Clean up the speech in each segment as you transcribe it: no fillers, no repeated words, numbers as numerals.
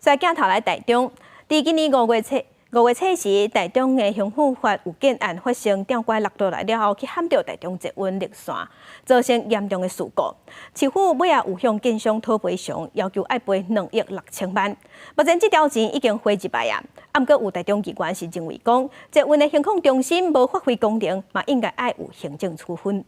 再鏡頭來台中，佇今年5月初時，台中的興富發有建案發生吊拐落落來了後，去撼著台中捷運綠線，造成嚴重的事故。市府尾仔有向建商討賠償，要求愛賠2億6千萬。目前這條錢已經匯入來啊，毋過有台中議員是認為講，捷運的行控中心無發揮功能，嘛應該愛有行政處分。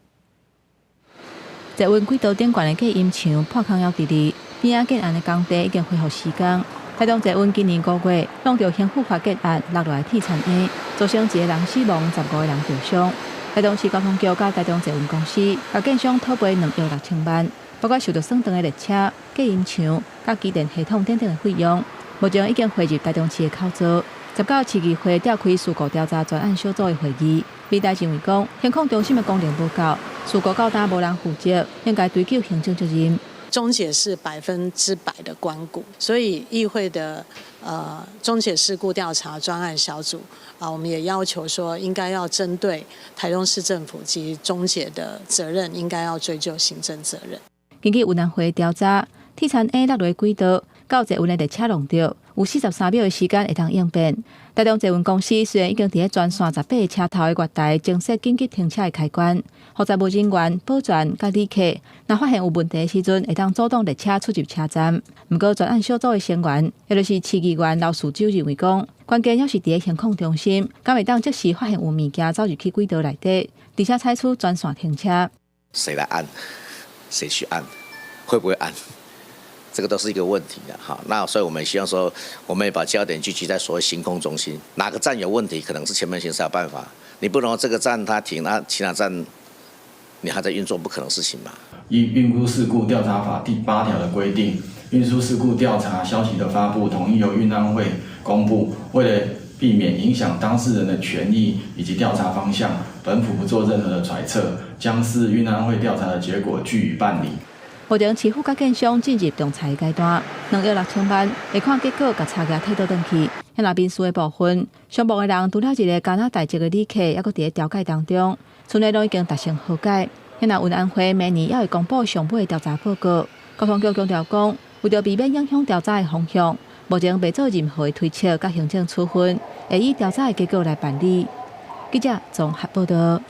捷運軌道頂懸的隔音牆破空猶佇咧，邊仔建案的工地已經恢復施工。台中捷運今年5月挵著興富發建案落落來鐵田坑，造成一個人死亡，15個人著傷。台中市交通局佮台中捷運公司共建商討賠2億6千萬，包括受著損斷的列車、隔音牆、佮機電系統等等的費用，目前已經匯入台中市的口座。19市議會召開事故調查專案小組的會議，民代認為講，行控中心的功能無夠，事故到今無人負責，應該追究行政責任。中捷是100%的官股，所以議會的中捷事故調查專案小組啊，我們也要求說，應該要針對台中市政府及中捷的責任，應該要追究行政責任。根據運安會調查，鐵田坑落落軌道，到捷運的列車挵著，有43秒的時間會當應變。台中捷運公司雖然已經佇咧全線18個車頭的月台增設緊急停車的開關，予站務人員、保全佮旅客，若發現有問題的時陣，會當阻擋列車出入車站。毋過專案小組的成員，也就是市議員劉樹洲認為講，關鍵猶是佇咧行控中心，敢會當即時發現有物件走入去軌道內底，而且採取專線停車。誰來按？誰去按？會不會按？這個都是一個問題的哈。那所以我們希望說，我們也把焦點聚集在所謂行控中心，哪個站有問題，可能是前面先才有辦法。你不能這個站它停，那其他站你還在運作，不可能事情嘛。依運輸事故調查法第8條的規定，運輸事故調查消息的發布，統一由運安會公布。為了避免影響當事人的權益以及調查方向，本府不做任何的揣測，將視運安會調查的結果據以辦理。目前市府佮建商進入仲裁階段，2億6千萬會看結果，共差額退倒轉去。那民事的部分，傷亡的人除了一个加拿大籍的旅客，猶閣佇咧調解當中，賰的攏已經達成和解。那運安會明年猶會公布上尾的調查報告。交通局強調講，為著避免影響調查的方向，目前袂做任何的推測佮行政處分，會以調查的結果來辦理。記者綜合報道。